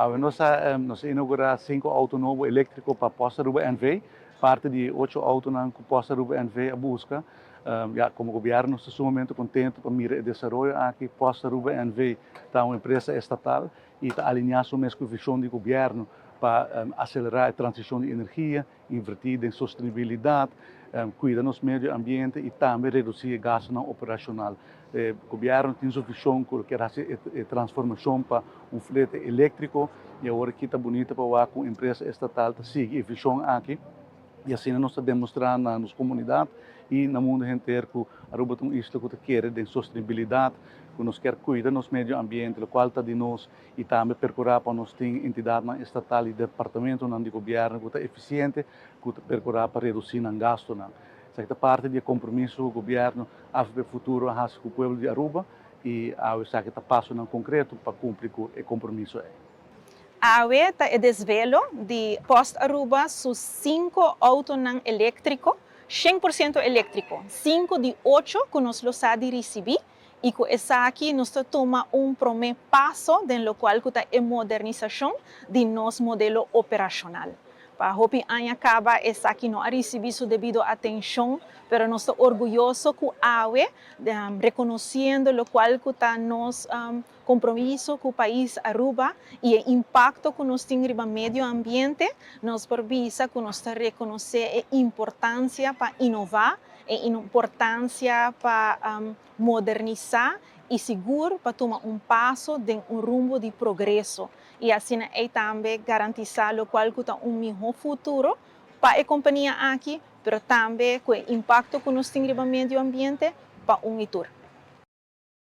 Awe nos a nos a inaugura cinco auto nobo electrico pa Post Aruba NV, parti di e ocho autonan cu Post Aruba NV a busca. Ya, como gobierno nos ta sumamente contento pa mira e desaroyo aki. Post Aruba NV ta un empresa estatal y ta alinea su mes cu e vision di gobierno pa acelera e transicion di energia, inverti den sostenibilidad, cuida nos medio ambiente y tambe reduci e gastonan operacional. E gobierno tin su vision cu kier haci e transformacion pa un flete electrico y awor aki ta bunita pa wak cu un empresa estatal ta sigui e vision aki y asina nos ta demostra na nos comunidad y na mundo henter cu Aruba ta un isla cu ta kere den sostenibilidad, cu nos kier cuida nos medio ambiente locual ta di nos y tambe percura pa nos tin entidadnan estatal y departamentonan di gobierno cu ta eficiente cu ta percura pa reduci nan gastonan. Esaki ta parti di e compromiso cu gobierno AVP Futuro a haci cu pueblo di Aruba y awe esaki ta pasonan concreto pa cumpli cu e compromiso ey. Awe ta e desvelo di Post Aruba su cinco autonan electrico, 100% electrico, cinco di ocho cu nos lo sa di ricibi y cu esaki nos ta tuma un prome paso den locual cu ta e modernisacion di nos modelo operacional. Pa hopi aña caba esaki no a ricibi su debido atencion, pero nos ta orguyoso cu awe, reconociendo locual cu ta nos compromiso cu pais Aruba y e impacto cu nos tin riba medio ambiente, nos por bisa cu nos ta reconoce e importancia pa innova, e importancia pa modernisa y sigur pa tuma un paso den un rumbo di progreso y asina ey tambe garantisa locual cu ta un miho futuro pa e compania aki, pero tambe cu e impacto cu nos tin riba medio ambiente pa un y tur.